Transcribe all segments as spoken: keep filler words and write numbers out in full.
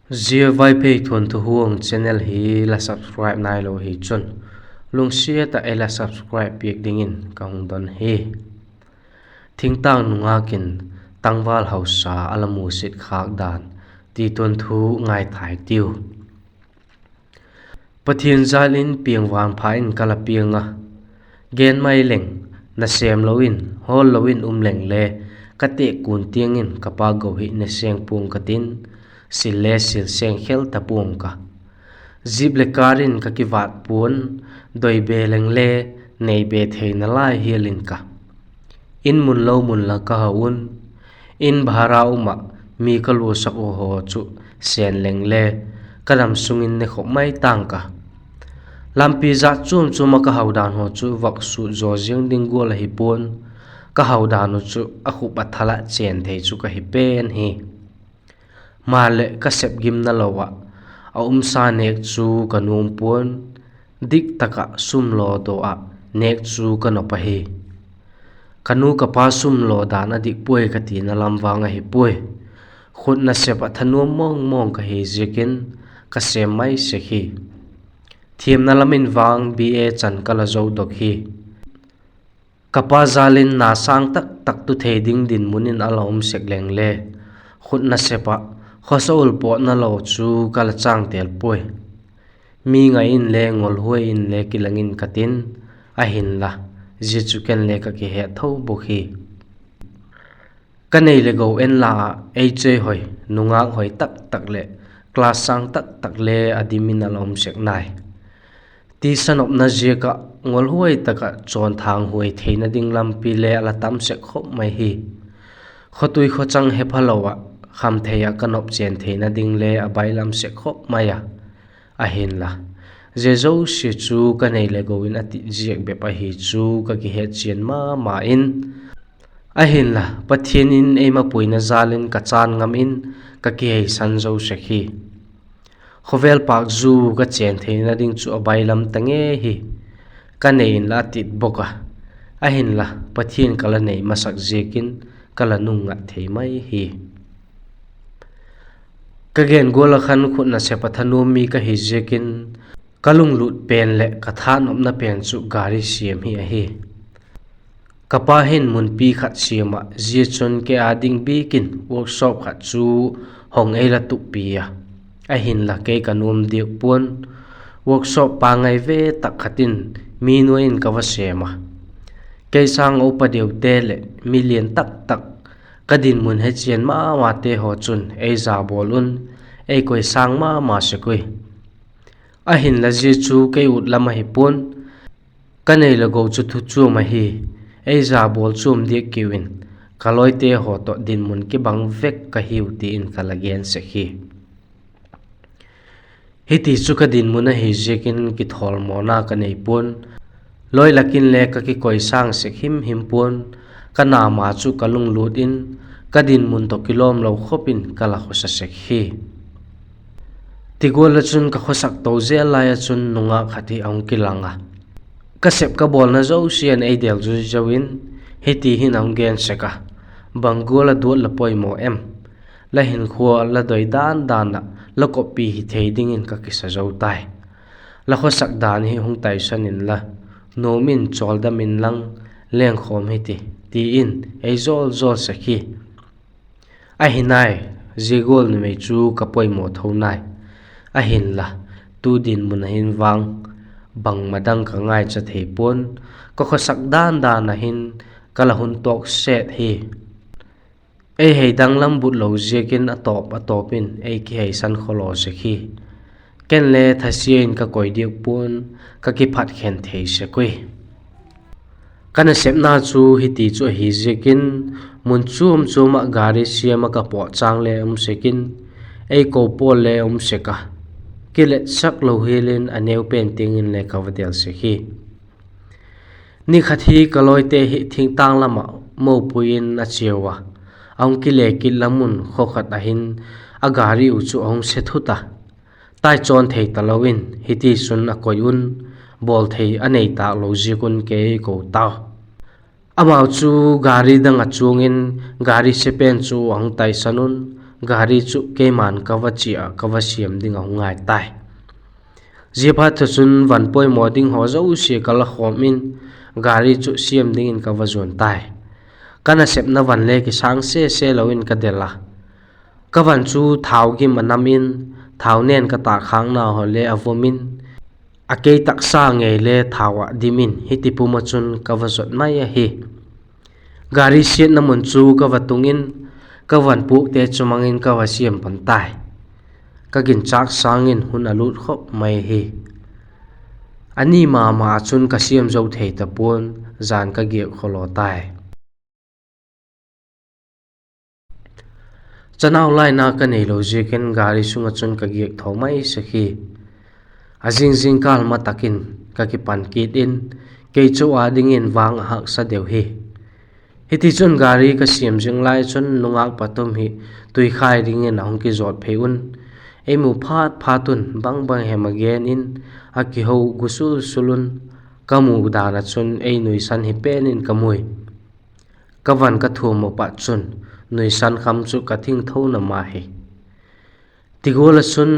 Zia Vaiphei thuanthu huang channel hi la subscribe nailo hi chun, lungsiat ah ei la subscribe piak dingin ka hung don hi. Thingtâng nungâk in tangval hausa a la musit khâk dan ti thuanthu ngai thai tiu. Pathian jal in piangvang pha in ka la piang a, gen mai leng, nasêm lo in, hawl lo in um leng le, ka têkkun tiang in ka pa go hi ne seng pua'ng ka tin, sil le sil seng khel ta pua'ng ka. Jeep leh car in ka kivât pua'n, doi be leng le, nei be theina lai hial in ka. In mun lo mun la ka hau un, in bhara um ah mi ka luasak uh haw chu sên leng le, ka dam sung in ne khop mai tang ka. Lampi jat chuam chuam ah ka hau dan haw chu vak sut zaw ziang ding gual ahi pua'n, ka hau dan uh chu a khup a thal ah chên thei chu ka hi pen hi. Maleh ka sep gimna lo ah, a umsa nêk chu ka nuam pua'n, dik tak ah sum law daw ah nêk chu ka nop ahi. Ka nu ka pa sum law dan a dik puai ka tina lam vang ahi puai. Khut nasep ah thanuam mawng mawng ka hi ziakin ka sêm mai sek hi. Thiamna lam in vang B A chan ka la zo dok hi. Ka pa jal in na sâng tak tak tu thei ding dinmun in a la um sek leng le, khut nasep ah khawsa ul pawtna lo chu ka la chângtel puai. Mi ngai in le ngolhuai in le kilang in ka tin, ahinla, zia chu ken le ka kihet tho bawk hi. Ka nei leh go en la ah ei chei hoi, nungâk hoi tak tak leh, class sâng tak tak le a dim in a la um sek nai. Tisa nopna ziak ah ngolhuai tak ah chawnthang huai theina ding lampi le a la tam sek khop mai hi. Khawtui khawchang he phalo ah, khamthei ah ka nop chên theina ding le a bailam sek khop mai a. Ahinla, zia zosia chu ka nei leh go in a tit ziak bep ahi chu ka kihet chian ma ma in, ahinla, Pathian in ei mapuina jal in ka chân ngam in ka kiheisan zo sek hi. Khawvel pâk zu ka chên theina ding chu a bailam ta nge hi. Ka nei inla a tit bawk a. Ahinla, Pathian ka la nei masak ziakin ka la nungngat thei mai hi. Ka gen gual ah khan khut nasep ah thanuam mi ka hi ziakin, ka lunglut pen leh ka thanopna pen chu gari siam hi ahi. Ka pa hin munpi khat siam ah, zia chun kei â ding bik in workshop khat chu hong ei la tuppi a. Ahinla kei ka nuam diak pua'n, workshop pangai ve tak khat in mi nuai in ka va sêm a. Kei sâng a upa deute leh mi lian tak tak, ka dinmun hechian ma mate haw chun ei jabawl un, ei koi sâng ma ma sek ui. Ahinla zia chu kei ut lam ahi pua'n, ka nei leh go chu thu chuam ahi, ei jabawl chuam diak kiu in, ka lawite haw tawh dinmun kibang vek ka hiu ti in ka la gen sek hi. Hiti chu ka dinmun ahi ziakin kithawlmawna ka nei pua'n, lawi lak in le ka kikoi sâng sek him him pua'n, ka nama chu ka lunglût in, ka dinmun tawh kilawmlo khop in ka la khawsa sek hi. Ti gual ah chun ka khawsak to zel lai ah chun nungâk khat hi a hung kilang a. Ka sep ka bawlna zosia'n ei del zui zo in, hiti hin a hung gen sek a, bang gual ah duat la poimaw em? La hinkhua la doi dan dan ah la koppi hi thei dingin ka kisa zo tai. La khawsak dan hi hung taisan inla, nuam in chawldam inlang, lengkhawm hi ti, ti in ei zawl zawl sek hi. Ahi nai, zia gual numei chu ka poimaw tho nai. Ahinla, tu dinmun ah hin vang, bangma dang ka ngaicha thei pua'n, ka khawsak dan dan ah hin ka la hun tawk set hi. Ei hei danglam but lo ziakin a tawp a tawp in ei kiheisan khawlaw sek hi. Ken le thasia in ka koi diak pua'n, ka kiphat khen thei sek ui. Ka nasepna chu hiti chu ahi ziakin, mun chuam chuam ah gari siam ah ka pawt châng le um sek in, ei ko pawl le um sek a, kiletsak lo hial in a neu pen tiang in le ka va del sek hi. Ni khat hi ka lawite hi thingtâng lam ah mopui in a chiau a, a hung kile kit lam un khaw khat ah hin a gari uh chu a hung se thut a, taichawn thei talo in hitichun a koi un, bawl thei a nei tâk lo ziak un kei ko tau. Amau chu gari dang ah chuang in, gari se pen chu a hung taisan un, gari chu keima'n ka va chia ah ka va siam ding a hung ngai tai. Ziaphat chun van poimaw ding haw zosia ka la khawm in, gari chu siam dingin ka va zuan tai. Ka nasepna van le kisâng sese lo in ka del a, ka van chu thau gim a nam in, thau nen ka tâkkhâkna haw le a vom in, a kei taksa ngei le thau ah dim in hiti pum ah chun ka va zot mai ahi. Gari siatna mun chu ka va tung in, ka van puakte chu mang in ka va siam pan tai. Ka ginchâk sâng in hun a lût khop mai hi. A ni ma ma ah chun ka siam zo thei ta pua'n, jan ka giak khawlaw tai. Chanau laina ka neilo ziakin gari sung ah chun ka giak thaw mai sek hi. A zing zingkâl ma tak in ka kipan kit in, kei chu a dingin vang a haksa deu hi. Hitichun gari ka siam zing lai chun nungâk pathum hi tuikhai dingin a hung kizawt phei un, ei mu phat phat un bang bang hem a gen in, a kiho gu sul sul un, ka mu dan ah chun ei nuisan hi pen in ka mui. Ka van ka thuam u pat chun nuisan kham chu ka thingtho na ma hi. Ti gual ah chun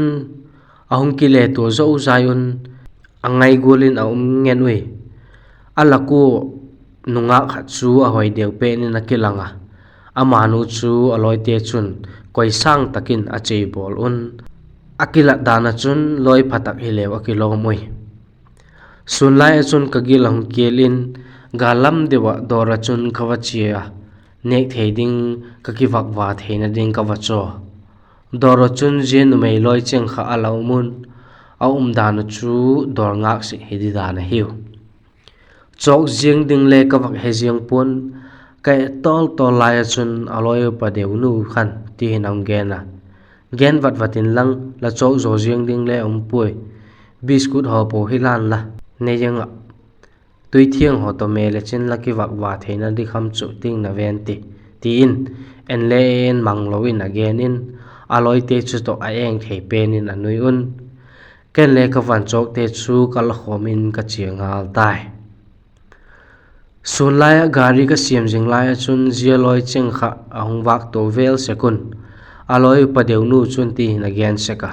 a hung kile tua zo zai un, a ngai gual in a um ngen ui. A lak ua nungâk khat chu a hoi deu pen in a kilang a, amanu chu a lawite chun koi sâng tak in a chei bawl un, a kilat dan ah chun lawi pha tak hileu a kilawm ui. Sûn lai ah chun ka gil a hung kial in, gâl lam deu ah dawr ah chun ka va chia a, nêk thei ding, ka kivakva theina ding ka va chaw. Dawr ah chun zia numei lawi cheng kha a la um un, a umdan uh chu dawr ngâk sek hi di dan ahiu. Chawk ziang ding le ka vak he ziang pua'n, ka et tawl tawl lai ah chun a lawi upa deunu khan ti hin a hung gen a, gen vat vat inlang, la chawk zaw ziang ding le a um puai, biscuit haw po hi lan la, ne ziang ah, tui thiang haw tawh me le chin la kivakva theina di kham chu ting na ven ti, ti in, en le en mang lo in a gen in, a lawite chu tawh a eng thei pen in a nui un. Ken le ka van chawkte chu ka la khawm in ka chia ngal tai. Sûn lai ah gari ka siam zing lai ah chun zia lawi cheng kha a hung vâk tua vel sek un, a lawi upa deunu chun ti hin a gen sek a,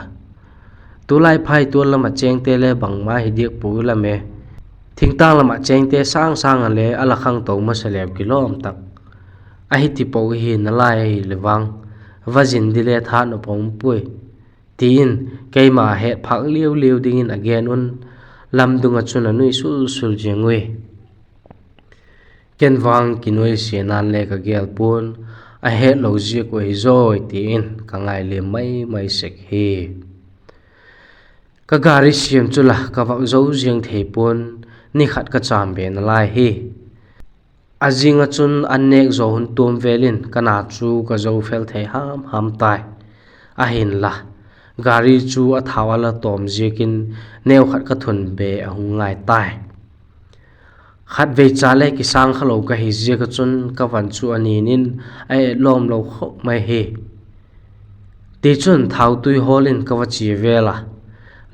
tulai phai tual lam ah chêngte le bangma hi diak pua lam e, thingtâng lam ah chêngte sâng sâng a le a la khangto masa leu kilawm tak, ahi ti po hi na lai ahile vang, va zin di le tha nop a um puai, ti in keima het phâk liau liau dingin a gen un, lamdung ah chun a nui sul sul ziang ui. Ken vang kinuaisia'n le ka gel pua'n, a hetlo ziak uh hi zawi ti in ka ngailiam mai mai sek hi. Ka gari siam chu la ka vak zo ziang thei pua'n, ni khat ka châm be nalai hi. A zing ah chun an nêk zaw hun tuam vel in ka na chu ka zo fel thei ham ham tai. Ahinla, gari chu a thau a la tawm ziakin neu khat ka thun be a hung ngai tai. Khatvei cha le kisâng kha lo ka hi ziak ah chun ka van chu a nin in a etlawm lo khop mai hi. Tichun thautui hawl in ka va chia vel a,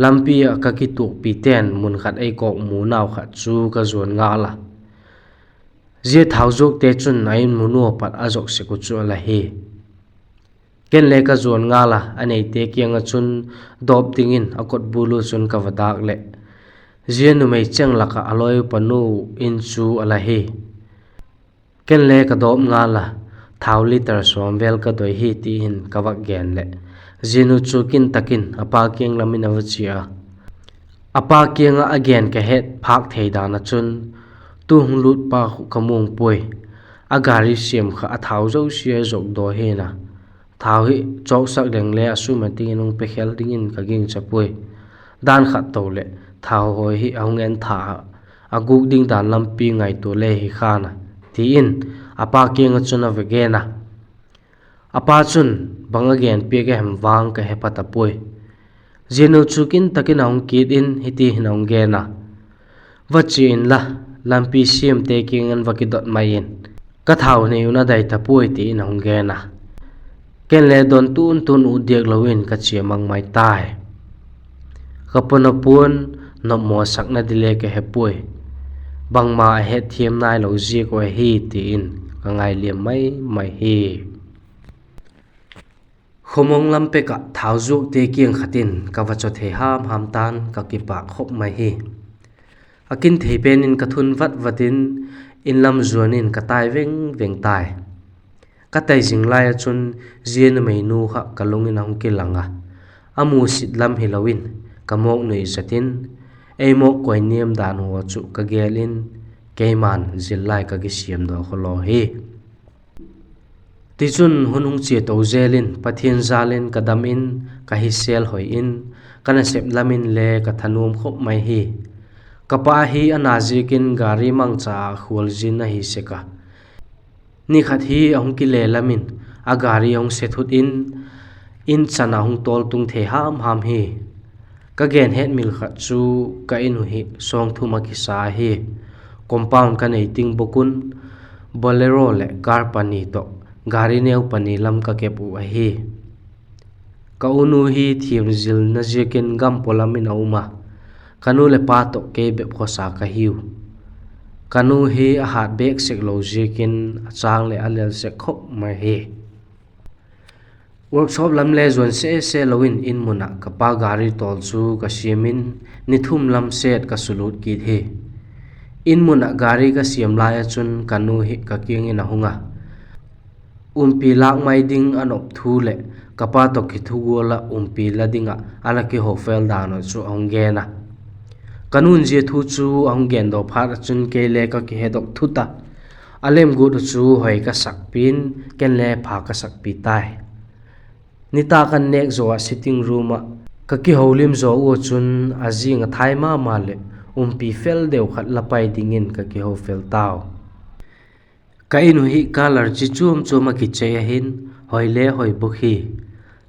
lampi ah ka kituakpite'n mun khat ei kawkmu nau khat chu ka zuan ngal a, zia thau zuakte chun a in mun ua pat a zuak sek uh chu a la hi. Ken le ka zuan ngal a, a neite kiang ah chun dawp dingin a kotbul ua chun ka va dâk leh, zia numei cheng lak ah a lawi upa nu in chu a la hi. Ken le ka dawp ngal a, thau litre sawm vel ka doi hi ti in ka vak gen leh, zia nu chu kin tak in a pa kiang lam in a va chia a, a pa kiang ah a gen ka het phâk thei dan ah chun, tu hung lût pa khu ka muang puai. A gari siam kha a thau zosia zuak daw hi'n a, thau hi chawksak leng le a sum a dingin hung pe khel dingin ka gingcha puai. Dan khat to leh thau hawi hi a hung en tha a, a gûk ding dan lampi ngaitua le hi khan a, ti in a pa kiang ah chun a va gen a. A pa chun bang a gen piak a hem vang ka he pha ta puai. Zia nu chu kin tak in a hung kit in hiti hin a hung gen a, va chia inla, lampi siamte kiang in va kidot mai in, ka thau nei un a dai ta puai, ti in a hung gen a. Ken le don tun tun ut diak lo in ka chia mang mai tai. Ka pona pua'n, nopmawsakna di le ka he puai. Bangma a hetthiam nailo ziak uh ahi ti in ka ngailiam mai mai hi. Khawmawng lam pek ah thau zuakte kiang khat in ka va chaw thei ham ham ta'n ka kipâk khop mai hi. A kin thei pen in ka thun vat vat in, in lam zuan in ka tai veng veng tai. Ka tai zing lai ah chun zia numeinu kha ka lung in a hung kilang a, a musit lam hilo in ka mawk nui zat in, ei mawk koi niam dan haw chu ka gel in, keima'n zil lai ka kisiam daw khawlaw hi. Tichun hun hung chia to zel in Pathian jal in ka dam in, ka hisel hoi in, ka nasep lam inle ka thanuam khop mai hi. Ka pa hi a na ziakin gari mangcha ah khualzin ahi sek a. Ni khat hi a hung kile lam in, a gari a hung se thut in, in chan ah hung tawl tung thei ham ham hi. Ka gen hetmil khat chu ka in uh hi sawng thum a kisa ahi. Compound ka nei ting bawk un, Bolero leh car pani tawh gari neu pani lam ka kep uh ahi. Ka unu hi thiam zilna ziakin gam pua lam in a um a, ka nu leh pa tawh kei bep khawsa ka hiu. Ka nu hi a hât bêk sek lo ziakin a châng leh a lel sek khop mai hi. Workshop lam le zuan sese lo in in mun ah ka pa gari tawl chu ka siam in, ni thum lam set ka sulut kit hi. In mun ah gari ka siam lai ah chun ka nu hi ka kiang in a hung a, umpi lâk mai ding a nop thu leh ka pa tawh kithugual ah umpi la ding ah a la kihofel dan uh chu a hung gen a. Ka nu'n zia thu chu a hung gen daw phat ah chun kei le ka kihedok thut a, a lemguat uh chu hoi ka sakpi'n, ken le pha ka sakpi tai. Nitâk an nêk zaw ah sitting room ah ka kiholim zaw ua chun a zing a thai ma ma leh umpi fel deu khat la pai dingin ka kihofel tau. Ka in uh hi colour chi chuam chuam a kichei ahi'n, hoi le hoi bawk hi.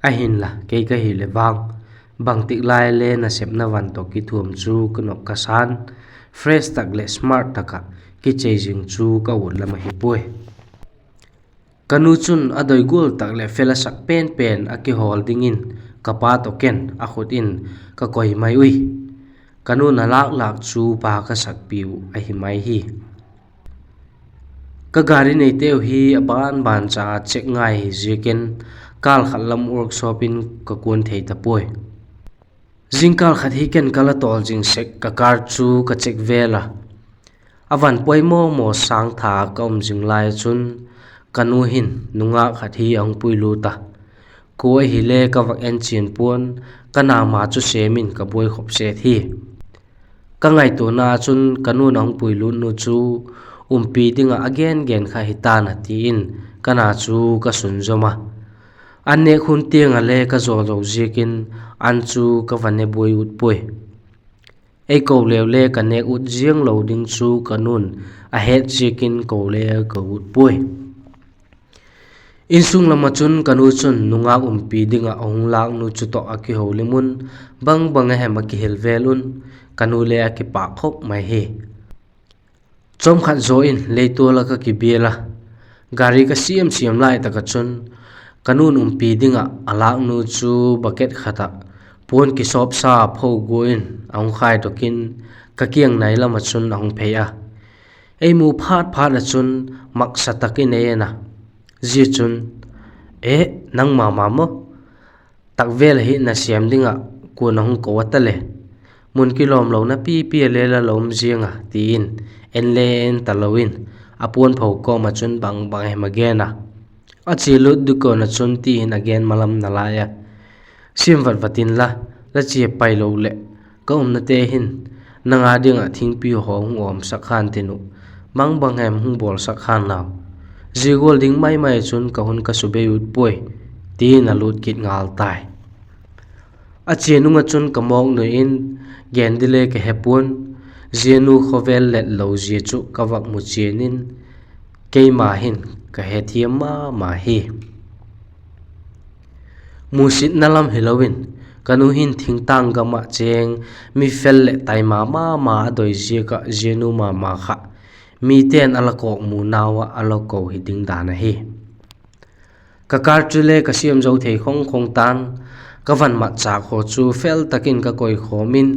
Ahinla kei ka hileh vang, bangtik lai le nasepna van tawh kithuam chu ka nop ka sa'n, fresh tak leh smart tak ah kichei zing chu ka ut lam ahi puai. Ka nu chun a doi gual tak leh fel a sak pen pen a kihawl dingin ka pa tawh ken a khut in ka koi mai ui. Ka nu'n a lâk lâk chu pha ka sakpi uh ahi mai hi. Ka gari neiteu hi a ban ban cha a check ngai hi ziakin, kâl khat lam workshop in ka kuan thei ta puai. Zingkâl khat hi ken ka la tawl zing sek ka car chu ka check vel a, a van pawimaw maw sâng tha ka um zing lai ah chun, ka nu hin nungak khat hi a hung puilût a. Kua ahile ka vak en chian pua'n, ka nama chu sêm in ka buai khop set hi. Ka ngaituana ah chun ka nu'n a hung puilût nu chu umpi ding ah a gen gen kha hi ta'n a ti in, ka na chu ka sunzawm a. An nêk hun tiang ah le ka zaw zo ziakin, an chu ka va ne buai ut puai. Ei ko leu le ka nêk ut ziang lo ding chu ka nu'n a het ziakin ko le ko ut puai. Insung lam ah chun ka nu chun nungak umpi ding ah a hung lâk nu chu tawh a kiholim un, bang bang a hem a kihil vel un, ka nu le a kipâk khop mai hi. Chawmkhat zaw in leitual ah ka kibial a, gari ka siam siam lai tak ah chun, ka nu'n umpi ding ah a lâk nu chu bucket khat ah puan kisawpsa pho gua in a hung khaidok in, ka kiang nai lam ah chun a hung phei a. Ei mu phat phat ah chun maksa tak in ei en a. Zia chun, E, nangma ma maw? Tak vel ahi na sêm ding ah kua'n a hung ko a ta le? Mun kilawmlona pipi a le la la um ziang a, ti in en le en talo in, a puan pho kawm ah chun bang bang hem a gen a. A chia lut ding kua'n ah chun ti in a gen malam nalai a, Siam vat vat inla, la chia pailo leh, ka umnate hin nang â ding ah thingpi haw hung awmsak khan tin uh, bang bang hem hung bawlsak khan lau. Zia gual ding mai mai ah chun ka hun ka subei ut puai, ti in a lut kit ngal tai. A chia nung ah chun ka mawk nui in, gen di le ka he pua'n, zia nu khawvel let lo zia chu ka vak mu chian in, keima hin ka hethiam ma ma hi. Musitna lam hilo in, ka nu hin thingtâng gam ah chêng, mi fel leh taima ma ma a doi ziak ah zia nu ma ma kha mite'n a la kawk mu nau ah a la ko hi ding dan ahi. Ka car chule ka siam zo thei khong khong ta'n, ka van mat châk haw chu fel tak in ka koikhawm in,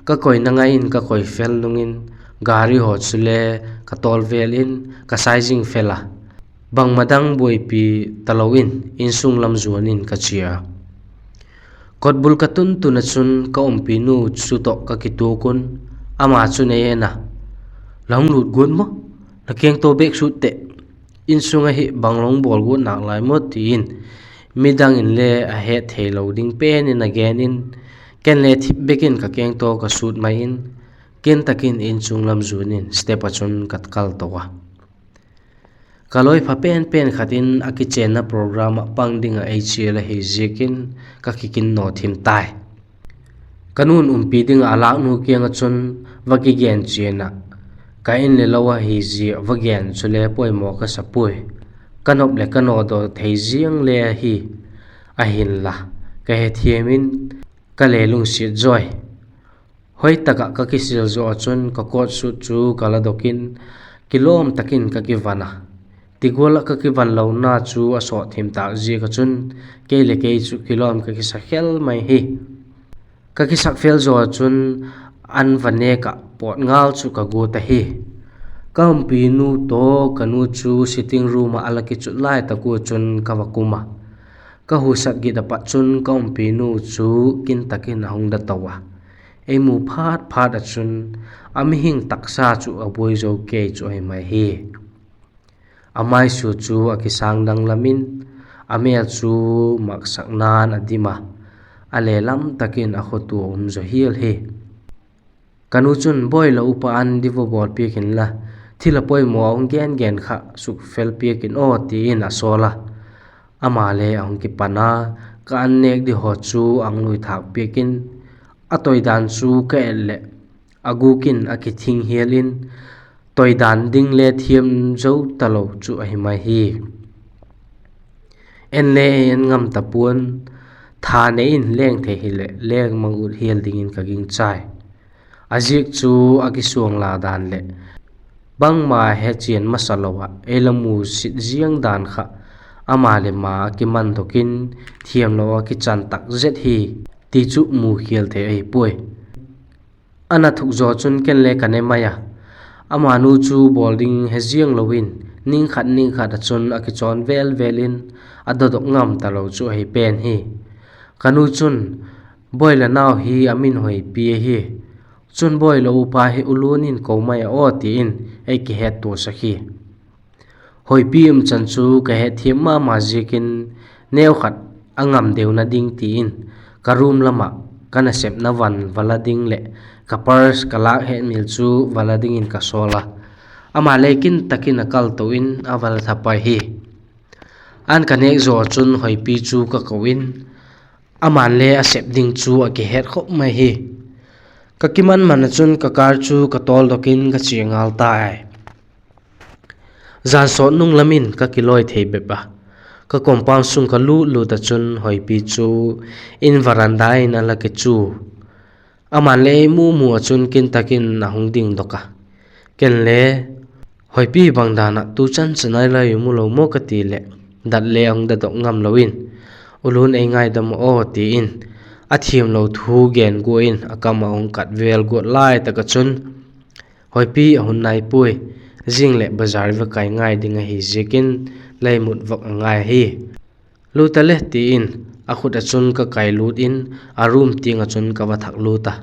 ka koina ngai in ka koi fel nung in, gari haw chule ka tawl vel in ka sai zing fel a. Bangma dang buaipi talo in insung lam zuan in ka chia a. Kotbul ka tun tun ah chun ka umpinu chu tawh ka kituak un, ama chun ei en a, La hung lût guat maw? La kengtaw bêk sut teh. Insung ahi bang la hung bawl guat nâk lai maw? ti in midang inle a het theilo ding pen in a gen in, ken le thip bek in ka kengtaw ka sut mai in, kin tak in insung lam zuan in step ah chun ka kal to a. Ka lawipha pen pen khat in a kichênna program ah pang ding ah ei chial ahi ziakin ka kikin naw thim tai. Ka nu'n umpi ding ah a lâknu kiang ah chun va kigen chian ah, ka in le lo ahi zia va gen chule poimaw ka sa puai. Ka nop leh ka nawdaw thei ziang le ahi, ahinla ka hethiam in ka le lungsiat zawi. Hoi tak ah ka kisil zaw ah chun ka coat suit chu ka la dok in, kilawm tak in ka kivan a. Ti gual ah ka kivan lona chu a sawt thim tâk ziak ah chun kei leh kei chu kilawm ka kisa khel mai hi. Ka kisak fel zaw ah chun an va nêk ah pawt ngal chu ka guat ahi. Ka umpinu tawh ka nu chu sitting room ah a la kichut lai tak ua chun ka va kum a. Ka husak git ah pat chun ka umpinu chu kin tak in a hung da to a. Ei mu phat phat ah chun a mihing taksa chu a buai zo kei chu ahi mai hi. A maisua chu a kisâng danglam in, a mêl chu maksakna'n a dim a, a lelam tak in a khotua um zaw hial hi. Ka nu chun, Bawi, la upa an di va bawl piak inla, thil a poimaw a hung gen gen kha sukfel piak in aw, ti in a sawl a. Ama le a hung kipan a, ka an nêk di haw chu a hung lui thâk piak in, a toi dan chu ka et leh a gûk in a kithing hial in, toi dan ding le thiam zo talo chu ahi mai hi. En le en ngam ta pua'n, tha nei in leng thei hileh leng mang ut hial dingin ka gingchai. A ziak chu a kisuang la dan leh bangma hechian masa lo ah ei la musit ziang dan kha, ama leh ama a kimandok in thiamlo a kichan tak zet hi, ti chu mukhial thei ahi puai. A na thuk zaw chun ken le ka ne mai a. Ama nu chu bawl ding he ziang lo in, ning khat ning khat ah chun a kichawn vel vel in, a dodok ngam talo chu ahi pen hi. Ka nu chun, Bawi, la nau hi a min Hoipi ahi. Chun Bawi, la upa hi U Lun in ko mai a aw, ti in ei kihettuasak hi. Hoipi umchan chu ka hetthiam ma ma ziakin, neu khat a ngam deuna ding ti in, ka room lam ah ka nasepna van va la ding leh ka purse ka lâk hetmil chu va la dingin ka sawl a. Ama le kin tak in a kal to in a va la tha pai hi. An ka nêk zaw chun Hoipi chu ka ko in, ama'n le a sep ding chu a kihet khop mai hi. Ka kiman man ah chun ka car chu ka tawldok in ka chia ngal tai. Jan sawt nung lam in ka kilawi thei bep a, ka compound sung ka lût lût ah chun Hoipi chu in veranda in a la kichu. Ama'n le ei mu mu ah chun kin tak in a hung dingdok a. Ken le, Hoipi, bang dan ah tu chan chan a la i mu lo maw? ka ti leh, dat le a hung dadok ngam lo in, U Lun, ei ngaidam aw, ti in a thiamlo thu gen gua in a kam ah hung kat vel guat lai tak ah chun, Hoipi, a hun nai puai, zing leh bazar va kai ngai ding ahi ziakin la i mut vak a ngai hi. Lût ta le, ti in a khut ah chun ka kai lût in a room tiang ah chun ka va thak lût a.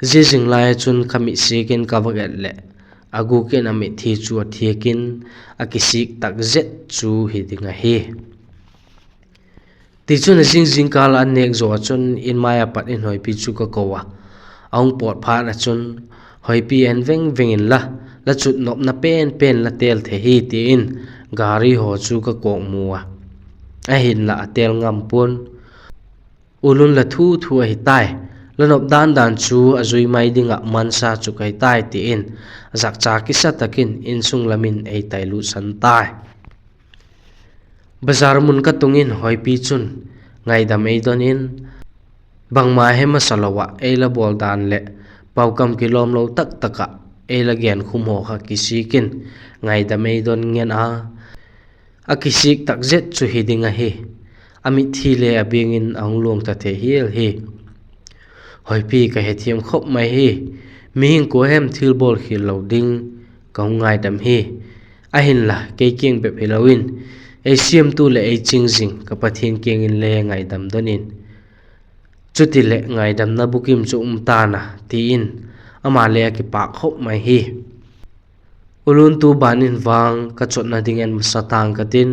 Zia zing lai ah chun ka mit sik in ka va et leh, a gûk in a mitthi chu a thiak in, a kisik tak zet chu hi ding ahi. Tichun a zing zingkal ah a nêk zaw ah chun in mai ah pat in Hoipi chu ka ko a. A hung pawt phat ah chun, Hoipi, en veng veng inla, la chut nopna pen pen la têl thei hi, ti in gari haw chu ka kawkmu a. Ahinla a têl ngam pua'n. U Lun, la thu thu ahi tai, la nop dan dan chu a zui mai ding ah mansa chu ka hi tai, ti in zakcha kisa tak in insung lam in ei tailutsan tai. Bazar mun ka tung in Hoipi chun ngaidam ei don in, bangma he masa lo ah ei la bawl dan leh paukam kilawmlo tak tak ah ei la genkhum haw kha kisik in ngaidam ei don ngen a. A kisik tak zet chu hi ding ahi. A mitthi le a biang in a hung luang ta thei hial hi. Hoipi, ka hethiam khop mai hi. Mihing kua hem thil bawl khial lo ding ka hung ngaidam hi. Ahinla kei kiang bep hilo in, ei siamtu leh ei ching zing ka Pathian kiang in le ngaidam don in, chutileh ngaidamna bukim chu um ta'n a, ti in ama le a kipâk khop mai hi. Uluntu ban in vang ka chotna ding en masa tang ka tin,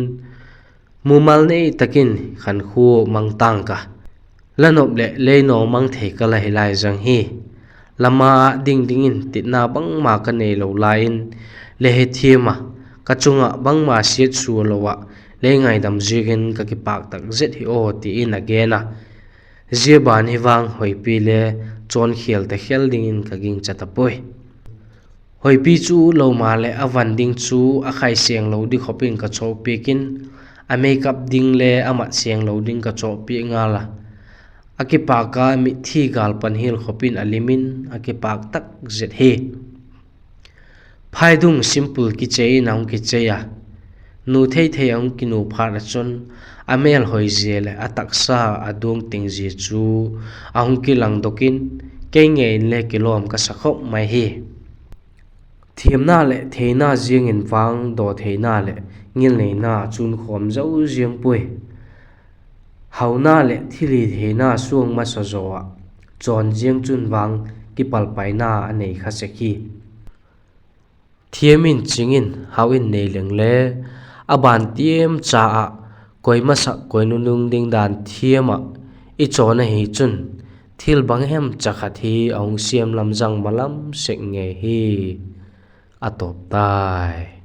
mumal nei tak in khankhua mang tang ka, la nop leh lei naw mang thei ka la hi lai zang hi. Lama ding dingin titna bangma ka neilo lai in, le hethiam a, ka chung ah bangma siatsua lo ah, lei ngaidam ziakin ka kipâk tak zet hi aw, ti in a gen a. Zia ban hi vang Hoipi le chawn khial ta khel dingin ka gingcha ta puai. Hoipi chu lo maleh a van ding chu a khai sênglo di khop in ka chawkpiak in, a makeup ding le a mat sênglo ding ka chawkpiak ngal a. A kipâk a mitthi gâl pan hial khop in a lim in a kipâk tak zet hi. Phaidung simple kichei in a hung kichei a, nu thei thei a hung kinu phat ah chun, a mêlhoi zia leh a taksa a duang ting zia chu a hung kilangdok in, kei ngei in le kilawm ka sa khop mai hi. Thiamna leh theina ziang in vang dawtheina leh ngilneina chun khawm zo ziang puai. Hauna leh thilhitheina suang masa zaw ah, chawn ziang chun vang kipalpaina a nei kha sek hi. Thiam in ching in hau in nei leng le, a ban tiam cha ah koi masak koi nunung ding dan thiam ah i chawn ahi chun, thil bang hem cha khat hi a hung siam lam zang malam sek ngei hi. A tawp tai.